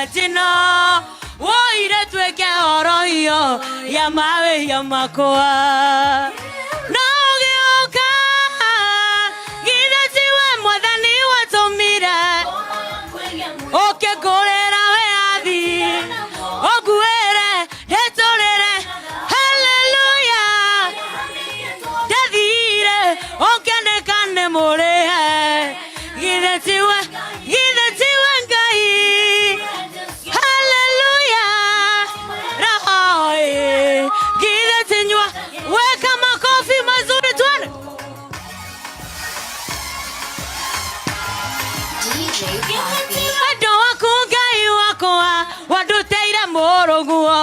Rĩa njino woire tuĩke horohio ya mawĩhia makwa. No ũgĩũka, githĩ tiwe Mwathani watũmire ũkĩngũrĩra wĩyathi, ũnguĩre ndĩtũrĩre. Haleluya, ndathire ũkĩandĩka nĩ mũrĩhe. Githĩ tiwe, githĩ tiwe Ngai? Haleluya, roho ĩ, githĩ tinyua. Weka makofi mazuri, twende. DJ Puffy. Wendo waku Ngai wakwa wandutĩire mũrũguo,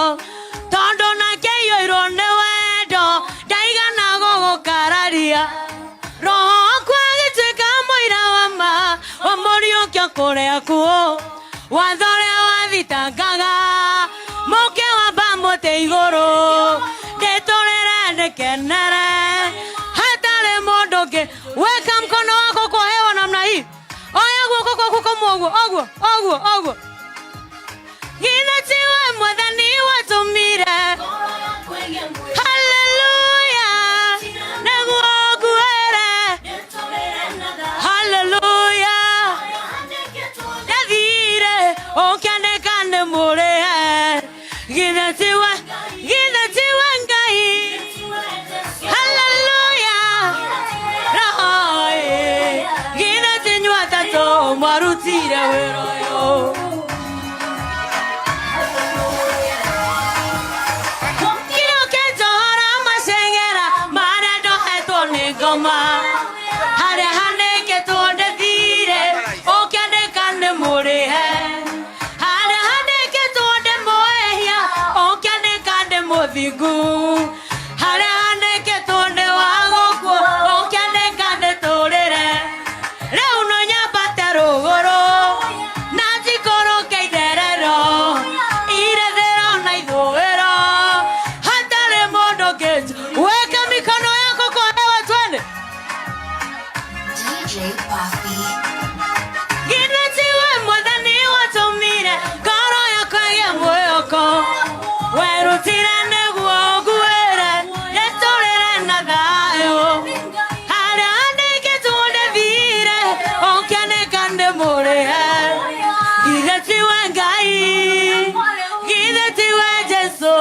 tondũ nake iyũirwo nĩ wendo ndaigana gũgũkararia. Roho waku agĩtuĩka mũira wa ma wa mũriũkio kũrĩa kuo, watho ũrĩa wathitangaga mũke wamba mũtĩ igũrũ, ndĩtũrĩre ndĩkenere hatarĩ mũndũ ũngĩ. Weka mkono wako kwa hewa namna hii, oya guoko kwaku kũmwe ũguo ũguo ũguo ũguo. Githĩ tiwe Mwathani watũmire? Haleluya, nĩguo nguĩre. Haleluya, ndathire ũkĩandĩka nĩ mũrĩhe. Githĩ tiwe, githĩ tiwe Ngai? Haleluya, roho ĩ, githĩ ti inyuĩ atatũ mwarutire wĩra ũyũ? Kĩrĩa ũkĩnjohora macengera marĩa ndohetwo nĩ ngoma, harĩa hanĩkĩtwo ndĩthire ũkĩandĩka nĩ mũrĩhe, harĩa handĩkĩtwo ndĩ mwĩhia ũkĩandĩka ndĩ mũthingu, harĩa handĩkĩtwo ndĩ wa gũkua ũkĩandĩka ndĩtũrĩre. Rĩu no nyambate rũgũrũ na njikũrũke itherero, irathĩro na ithũĩro, hatarĩ mũndũ ũngĩ. Weka mikono yako kwa hewa, twende. DJ Puffy. Githĩ tiwe Mwathani watũmire ngoro yakwa ĩgĩe mwĩhoko, werutire nĩguo nguĩre ndĩtũrĩre na thayũ, harĩa handĩkĩtwo ndĩthire ũkĩandĩka ndĩ mũrĩhe. Githĩ tiwe Ngai? Githĩ tiwe Jesu?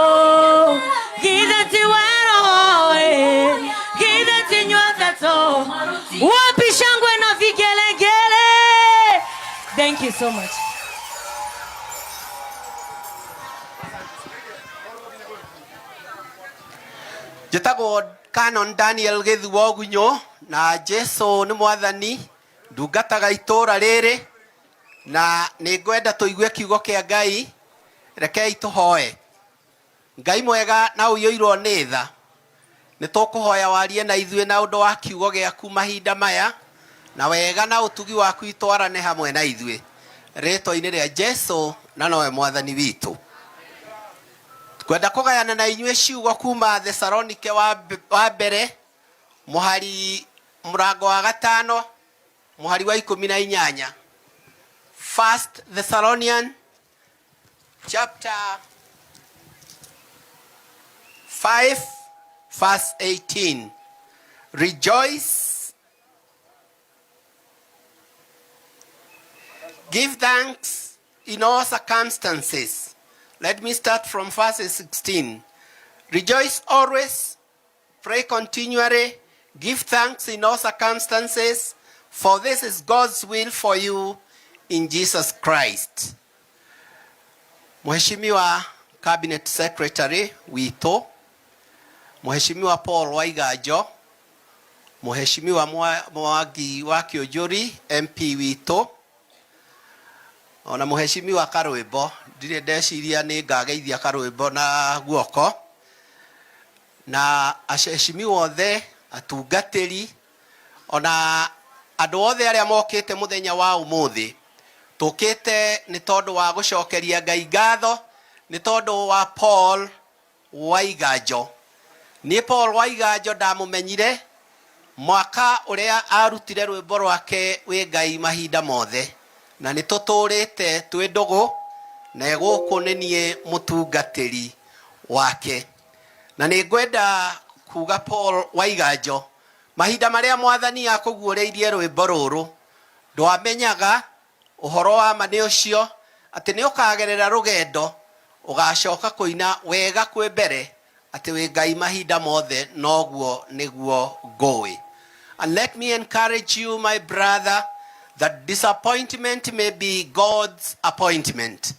Githĩ tiwe Roho ĩ? Githĩ ti inyuĩ atatũ? Wapi shangwe na vigelegele? Thank you so much. Njĩtagwo Canon Daniel Gĩthuo Gunyũ na Jesu nĩ mwathani. Ndungataga itũũra rĩrĩ na nĩ ngwenda tũigue kiugo kĩa Ngai. Rekei tũhoe. Ngai mwega na ũiyũirwo nĩ tha, nĩ tũkũhoya warie na ithuĩ na ũndũ wa kiugo gĩaku mahinda maya, na wega na ũtugi waku itwarane hamwe na ithuĩ. Rĩtwa-inĩ rĩa Jesu na nowe mwathani witũ. Ngwenda kũgayana na inyuĩ ciugo kuma Thesalonike wa, wa mbere mũhari mũrango wa gatano mũhari wa 18. First Thessalonian chapter 5 verse 18. Rejoice, give thanks in all circumstances. Let me start from verse 16. Rejoice always, pray continually, give thanks in all circumstances, for this is God's will for you in Jesus Christ. Mheshimiwa Cabinet Secretary witũ, Mheshimiwa Paul Waiganjo, Mheshimiwa Mwangi wa Kĩũnjũri MP witũ, ona Mheshimiwa Karwĩmbo, ndirĩ ndeciria nĩ ngageithia Karwĩmbo na guoko, na aheshimiwa othe, atungatĩri, ona andũ othe arĩa mokĩte mũthenya wa ũmũthĩ. Tũkĩte nĩ tondũ wa gũcokeria Ngai ngatho nĩ tondũ wa Paul Waiganjo. Niĩ Paul Waiganjo ndamũmenyire mwaka ũrĩa arutire rwĩmbo rwake wĩ Ngai mahinda mothe, na nĩ tũtũrĩte twĩ ndũgũ. Na gũkũ nĩ niĩ mũtungatĩri wake. Na nĩ ngwenda kuga Paul Waiganjo, mahinda marĩa mwathani akũguũrĩirie rwĩmbo rũrũ, ndwamenyaga ũhoro wa ma nĩ ũcio atĩ nĩ ũkagerera rũgendo ũgacoka kũina wega kwĩ mbere atĩ wĩ Ngai mahinda mothe noguo nĩguo ngũĩ. And let me encourage you, my brother, that disappointment may be God's appointment.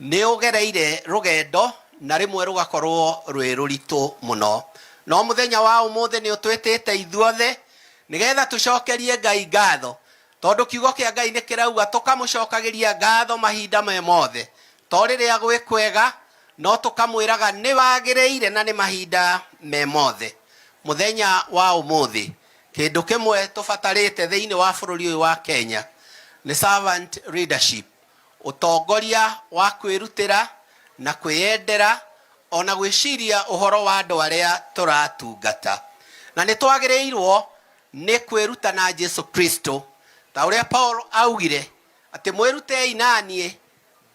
Nĩ ũgereire rũgendo na rĩmwe rũgakorwo rwĩ rũritũ mũno, no mũthenya wa ũmũthĩ nĩ ũtwĩtĩte ithuothe nĩgetha tũcokerie Ngai ngatho, tondũ kiugo kĩa Ngai nĩ kĩrauga tũkamũcokagĩria ngatho mahinda me mothe, to rĩrĩa gwĩ kwega, no tũkamwĩraga nĩ wagĩrĩire na nĩ mahinda me mothe. Mũthenya wa ũmũthĩ, kĩndũ kĩmwe tũbatarĩte thĩinĩ wa bũrũri ũyũ wa Kenya nĩ servant leadership, ũtongoria wa kwĩrutĩra na kwĩyendera ona gwĩciria ũhoro wa andũ arĩa tũratungata. Na nĩ twagĩrĩirwo nĩ kwĩruta na Jesu Kristo, ta ũrĩa Paul augire atĩ mwĩrutei na niĩ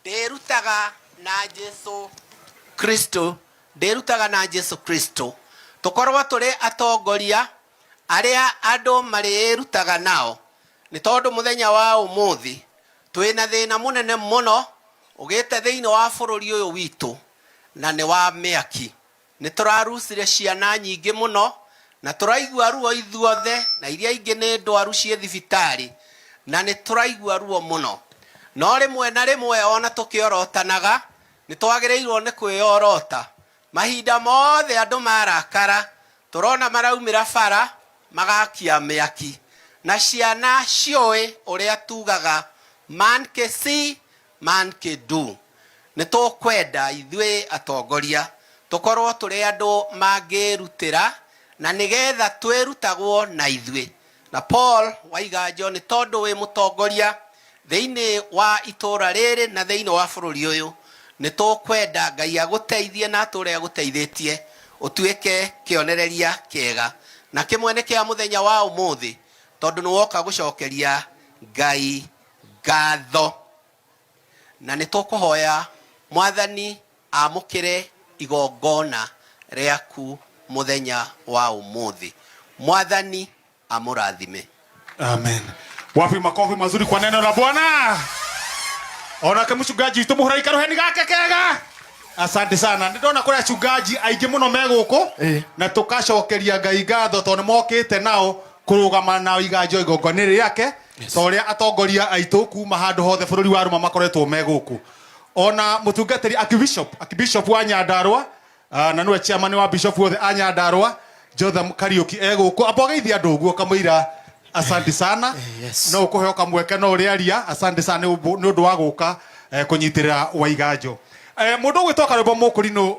ndĩrutaga na Jesu Kristo, ndĩrutaga na Jesu Kristo. Tũkorwo tũrĩ atongoria arĩa andũ marĩĩrutaga nao, nĩ tondũ mũthenya wa ũmũthĩ twĩna thĩna mũnene mũno ũgĩte thĩinĩ wa bũrũri ũyũ witũ, na nĩ wa mĩaki. Nĩ tũrarucire ciana nyingĩ mũno na tũraigua ruo ithuothe, na iria ingĩ nĩ ndwaru ciĩ thibitarĩ, na nĩ tũraigua ruo mũno. No rĩmwe na rĩmwe ona tũkĩorotanaga nĩ twagĩrĩirwo nĩ kwĩyorota. Mahinda mothe andũ marakara, tũrona maraumĩra bara magakia mĩaki, na ciana ciũĩ ũrĩa tugaga man can see, man can do. Nĩ tũkwenda ithuĩ atongoria tũkorwo tũrĩ andũ mangĩrutĩra na nĩgetha twĩrutagwo na ithuĩ. Na Paul Waiganjo, nĩ tondũ wĩ mũtongoria thĩinĩ wa itũra rĩrĩ na thĩinĩ wa bũrũri ũyũ, nĩ tũkwenda Ngai agũteithie na atũre agũteithĩtie ũtuĩke kĩonereria kĩega na kĩmwe nĩ kĩa mũthenya wa ũmũthĩ, tondũ nĩ woka gũcokeria Ngai ngatho. Na nĩ tũkũhoya mwathani amũkĩre igongona rĩaku mũthenya wa ũmũthĩ. Mwathani amũrathime. Amen. Wapi makofi mazuri kwa neno la Bwana? Onake mchungaji witũ mũhũra karuheni gake kega. Asante sana. Nĩ ndona kũrĩ achungaji aingĩ mũno me gũkũ na tũkacokeria Ngai ngatho tondũ nĩ mokĩte nao kũrũgama na Iganjo igongona rĩake, ta ũrĩa atongoria aitũ kuma handũ hothe bũrũri wa Roma makoretwo me gũkũ. Ona mũtungatĩri Archbishop wa Nyandarua, na nĩwe chairman wa bishop othe a Nyandarua, Jotham Kariuki, e gũkũ. Amba ũgeithie andũ ũguo kamũira. Asante sana. Yes. No ũkũheo kamweke no ũrĩaria. Asante sana nĩ ũndũ wa gũka kũnyitĩrĩra Waiganjo. Mũndũ ũgwĩtwo Karwĩmbo Mũkũrinũ,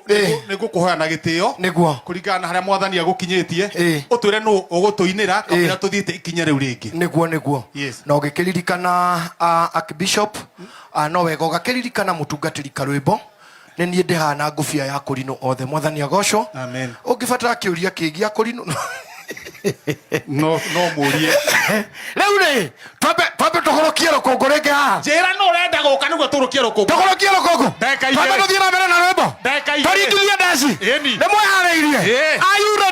nĩ ngũkũhoya na gĩtĩo Nĩguo. kũringana na harĩa mwathani agũkinyĩtie, ũtwĩre nũ ũgũtũinĩra kamũira tũthiĩte ikinya rĩu rĩngĩ. Nĩguo. Yes. Na ũgĩkĩririkana Archbishop, no wega ũgakĩririkana mũtungatĩri Karwĩmbo nĩ niĩ ndĩhana ngũbia ya kũrinũ othe. Mwathani agocwo. Amen. Ũngĩbatara kĩũria kĩgiĩ akũrinũ, no mũrie. Rĩu rĩ, twambe tũgũrũkie rũkũngũ rĩngĩ haha. Njĩra no ũrenda gũka nĩguo tũrũkie rũkũngũ. Tũgũrũkie rũkũngũ. Ndagĩka igĩrĩ. Twambe tũthiĩ na mbere na rwĩmbo. Ndagĩka igĩrĩ. Tũringithie ndaci. Ĩni. Nĩ mwĩharĩirie? Ĩĩ. Are you ready?